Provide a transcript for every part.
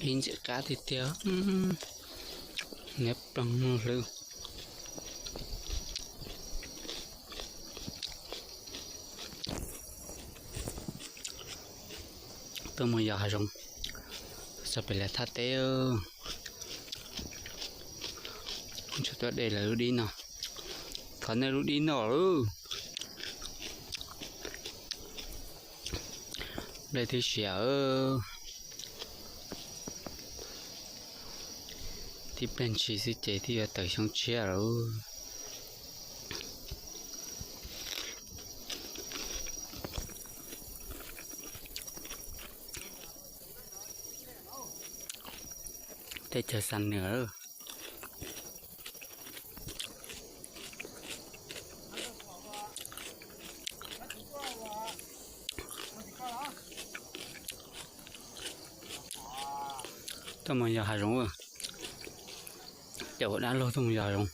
Ib ntxim qab tiag tiag, niab ploog hlwb. Tuaj mus yos hav zoov, txog pem lawv thaj teb, tseem tuaj de lawv lub dib no. Thov nej lub dib no lauj. Dej twb siav, tib pliag ntshis xwb ces twb yuav tawm xyoo tshiab lawm. Teb chaws Xam Nwm. Tuaj mus yos hav zoov, caum dab laug tuaj mus yos hav zoov.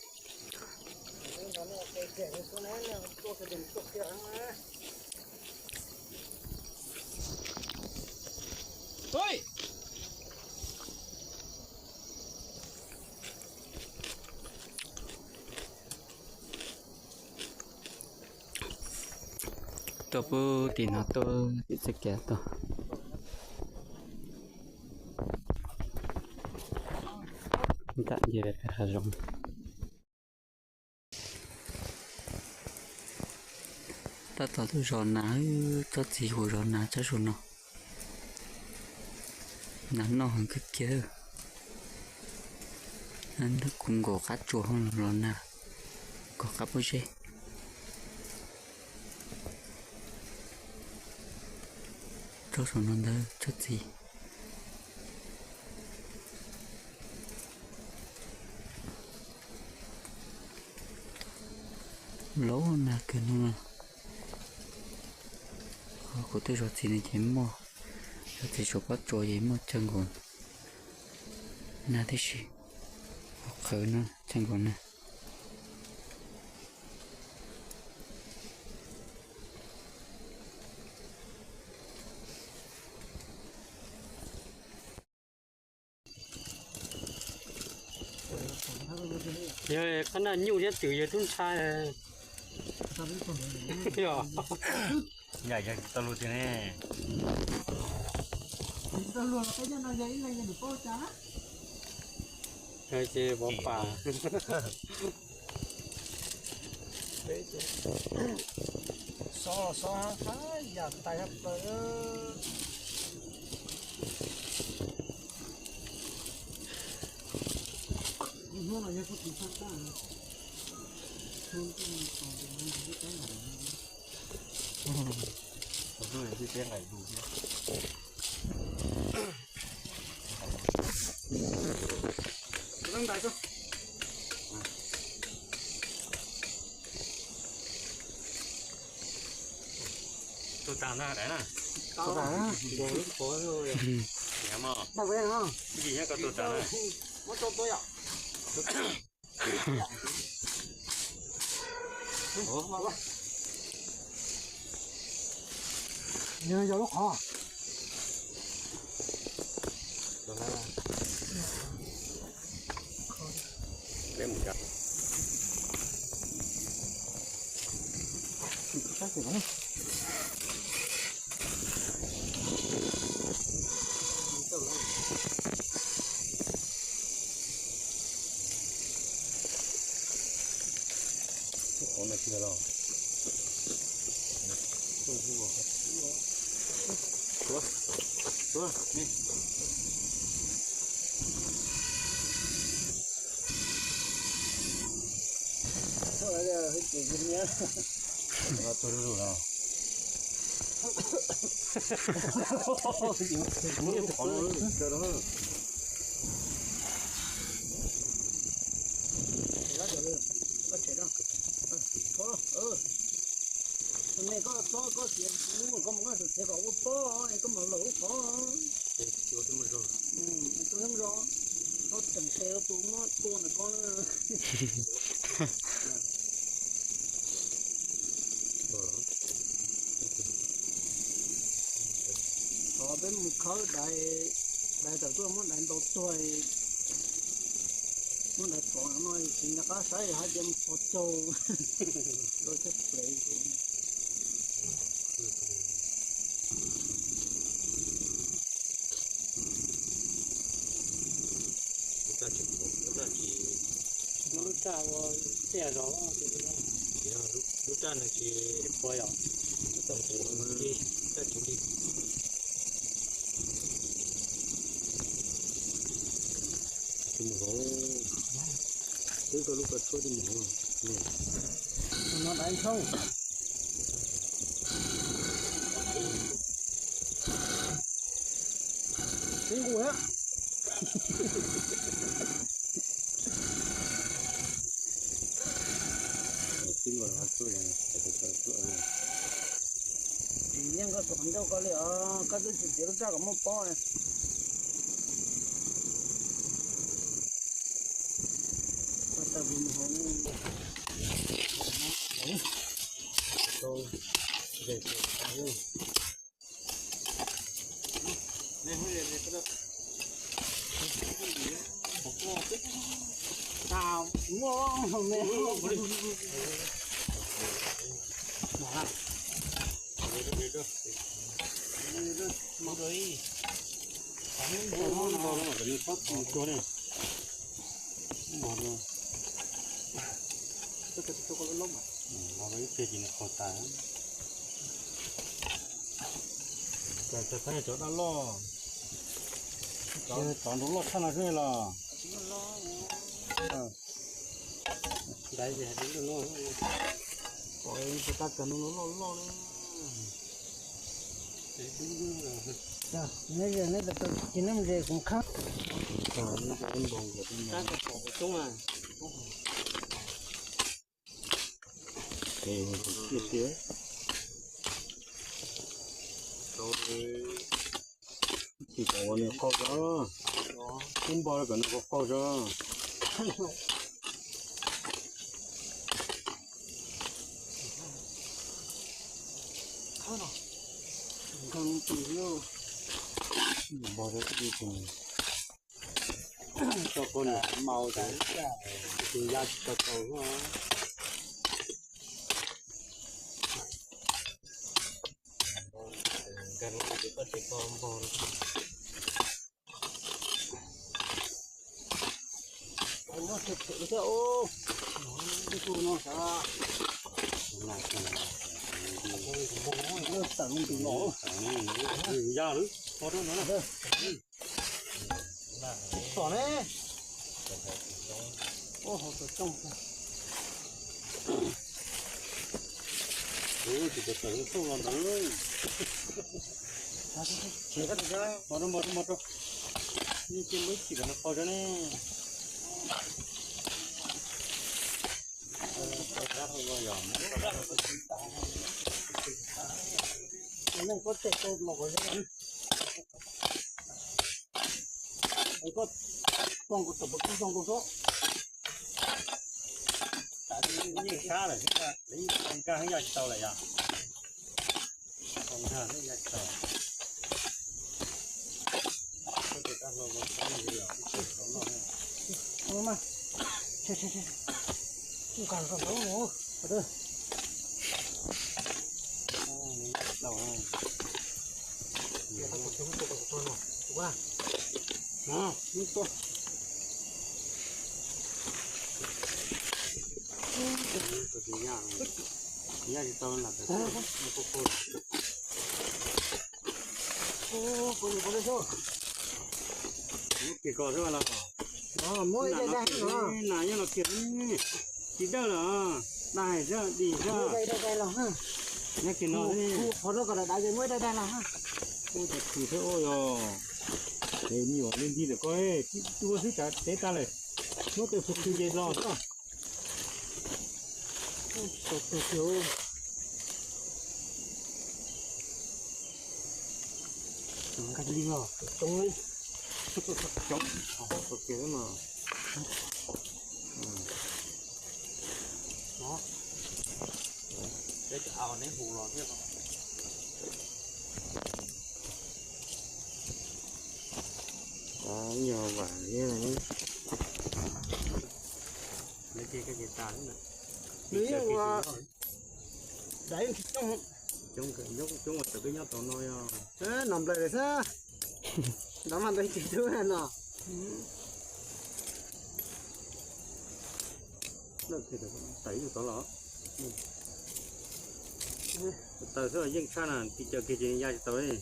Tuaj pub tim no tuaj tim txoj kev tuaj. Nram ntsia pem hav zoov. Tab tom tuaj zos nas, tsob txiv huv zos nas tsob saum no. Nas noj heev kawg kiag. Kuv nkaum qab tsuas los nas, nkaum qab pob zeb. Tsob saum no ntawd tsob txiv. Laub nas kawg no. Kuv tej zos txiv no ces muaj, zos txiv saum pob tsuas ces muaj chaw nkaum nas tib si. Qhawv no chaw nkaum nas. Yog qhov no nyuj thiab twm yog tub ntshai. Yog tau lus tiag ne. Ces pov pas. Xob los xob hab yam tais hab plaws. Hnub no yog kuv tus xab tab, hnub no tus no tus no tus no tus no. Tus no twb teb nqaim lus thiab. Tus tas ntag daim na. Tus tas na. Tus tas na. Tus tas na. Ib yam ko tus tas na. Muab rau tuaj yom. Yog lub qhov. Tus me koj txhob koj tias lub koj mus koj tus txiav kom ua pob es koj mus lawm ub qhov. Tus zoo, koj tseem tes tus muab tua ntawm koj na. Thov peb mus khawb dais. Dais tawm tuaj muab dais ntaus tuag, muab dais pov no tsis nco qab saib hais tias mus pov caug, rau cov plev. Lub raj ua tiaj zog, lub raj no tsis pua yom, lub raj tsis li. Tus mus hauv, twb koj lub koj tshuab tus mus hauv. No dais ntshooj. Tib nqus thiab. Tib nqus, tib nqus. Tsis yeej koj tus qhov ncauj koj li os, koj twb tsis txiav lub raj kom muaj pob. Koj tau mus hauv. Ib teg ces nws qhuav tas. Cov daj loj, cov nrov loj tshaj no xwb los. Ntawd ces hais tias loj loj, pom tus tab cov nrov loj loj li. Neb ces neb mus ze kuv khab. Tab tom pom kuv coob mas. Tiag tiag. Tsis tau ua nws qaug zog, tib npo kom nws qaug zog. Npo zog tib tis. Tso koj niam mau tas, tus ya tsis tau tau. Nkag no ces koj tsis tau npog no. Nyob tseem tseem thiab os. Ib tug no sav. Tawm loo tus los. Ya lawm, ho rau no na. Tom ne. Ua hauv tawm rooj. Tus tawm rooj los ntawd. Ho rau, ho rau, ho rau. Yeej cia lub tsis kom nws qaug zog ne. Neeg koj tseem tau los kom zoo. Koj pom kuv tawm pov tseg zoo koj xwb. Yeej sab lawm, nkag heev yaj tsis tau lawm yom. Nkag heev yaj tsis tau. Yaj tsis tau lam tawm kuv kis kos xwb los. Muab ib daim daim no. Nas nyob no kiag, tsis dawj lawm, dai xwb, dim xwb. Nyob kiag no, qhov rau kom dav dav ces muab ib daim daim los. Ua cas khwv thiab ua yog. Es me nyuam li nti lawm koj, ua xwb cas teb tag lawm. Muab tus khwv khwv ces los xwb. Nqa li os, coob li. Coob, coob kiag mas. Peb cov au neb hu los thiab. Nyuag vam li. Nws yeej ua daim tsis coob, coob coob ua tawm peb nyob tau no yog. Nom nplawm lawm xwb. Nrov mas nrov ces tub no. Tawm ib tug tod los. Tawm xwb yeej tshaj na, tis caw kiag ces ya tsis tau li.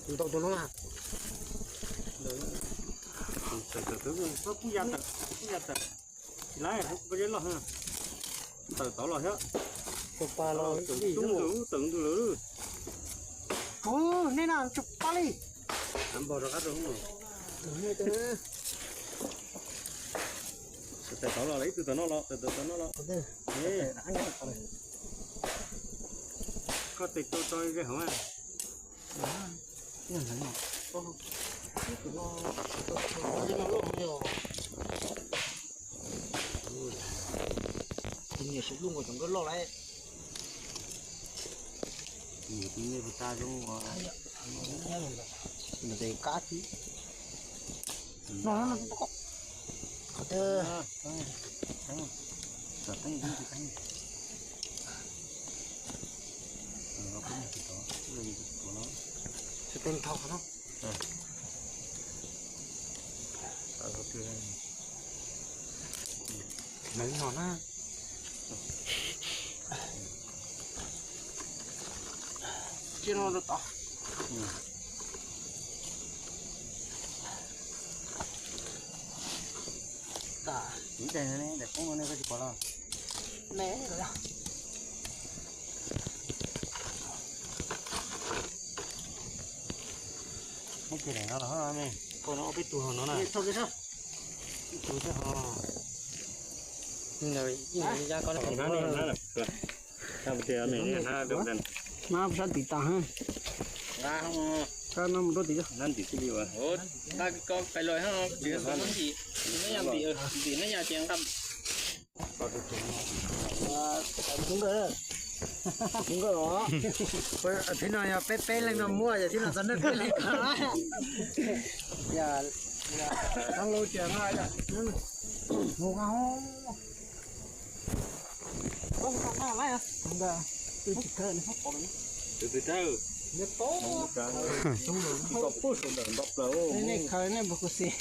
Tus tau tus no. Tawm tawm tawm, kuj ya tawm, kuj ya tawm. Tsis laib, kuj pab zeb loj. Tawm tod los thiab. Tus pas los tawm ntug lawm. Kuv nej no tsis pab li. Npog rov qab rau. Tawm tod los, ib tug tom no los, tawm tod no los. Koj tes rau rau ze hauv. Tus niam sim lub nkaus cov nkawd loj lawm. Tus niam tus niam puas tag zoo ua. Nws tes kab tib. No no no. Qhov twg? Tso teeb tso teeb. Tso teeb tso. Nws no na. Cia no rau tod. Ib daim ne, daim poob no ne koj tsis pom los? Ne, muab kiag daim no los me, koj no peb tus hauv no na. Ib tug xwb ho. Ntawd ib yam li ya koj na. Nab sab tim tas, sab no mus rau tim. Nab ntim xwb li. Nqa koj pais los, ntim, nab ya ntim, ntim nab ya ces nqa. Tib no yog peb peb leeg no muaj, yog tib no txog nej peb leeg ko. Yog, yog, Tus twg khaws? Nej khaws nej npog kuv xis.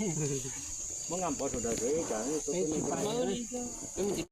Muab nqa npov saum daws, peb tsis paub.